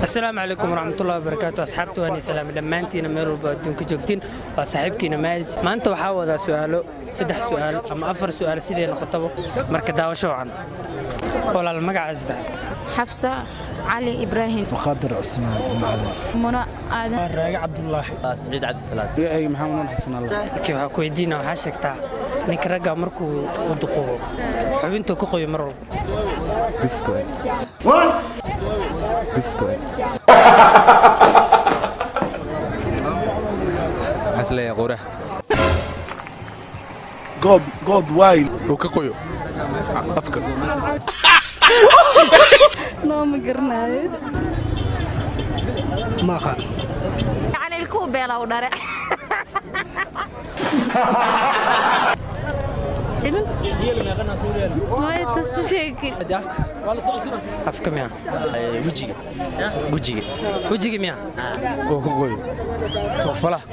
Asalaamu calaykum waraxmatullahi wabarakaatu. Asxaabta, waan salaamay dhammaantiina meel walba adduunka joogtiin. Waa saaxiibkiina Maaz. Maanta waxaa wadaa su'aalo, saddex su'aal ama afar su'aal, sidee noqotaba. Marka daawasho wacan. Walaal, magacaas tahay? Xafsa Cali Ibraahim. Qaadir Cusmaan Macalin. Muna Aadan. Raage Cabdulaahi. Saciid Cabdisalaam. Magacayga Maxamed Nuur Xasan Allah. Okay, waxaa ku weydiina, waxaa sheegtaa ninka ragga markuu u duqubo xubintuu ka qoyo mar walba? Biskoy. Biskoy. Waxaan isleeyahay qurax. God, God, why? Uu ka qoyo afka. Noo ma garanayo. Ma aqaan. Cali ilkuu beela u dhare. Maya, tas u sheegin. Afka miya? Wejiga, wejiga. Wejiga miya? Uu ka qoyo toqfalaha.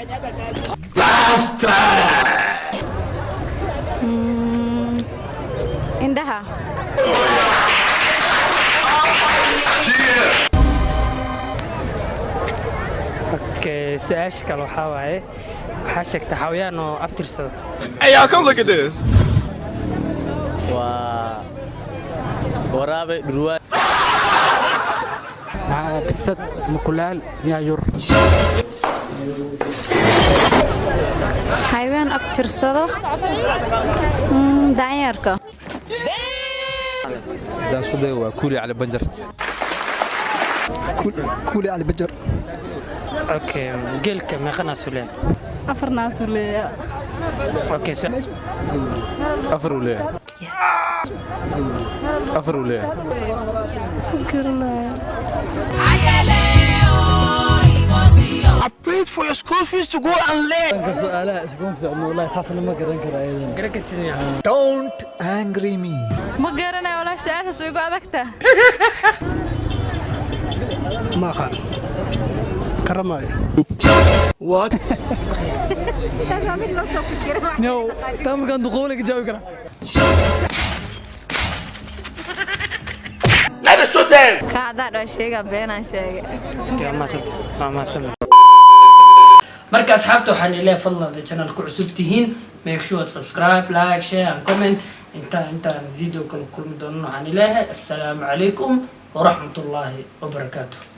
Indhaha. Okay, su-aasha kale waxaa waaye, waxaa sheegtaa xawayaan oo abtirsado. Hey, y'all, come look at this. Waa waraabe, dhurwaa. Bisad, mukulaal, yaayur. Xayawaan abtirsado, daanyeerka. Haddaan isku dayo, waa Kuuli Cali Banjar. Kuuli Cali Bajar. Okay, geelka meeqanaasu leeyahay? Afar naasuu leeyaa. Okay. Afar uu leeyahay, afar uu leeyahay. Garanayo. I paid for your school fees to go and learn. Su'aalaha iskuma fiicno wallahi, taasna ma garan kara ayadana. Garan kartid miya? Don't angry me. Ma garanayo walaa, su-aashaas way igu adagta. Ma aqaan, karamaayo. Taa markaan duqoole ka jawaabi karaa. Let me shoot him. Ka hadaa dhoo sheega, beenaan sheega. Okay, waa mahadsantahay, waa mahadsantahay. Marka asxaabta, waxaan ilahay fadlan hadda channel ku cusub tihiin, make sure to subscribe, like, share and comment. Intaan video kala kulmi doonan, waxaan ilaahay assalaamu calaykum waraxmatullaahi wabarakaatuh.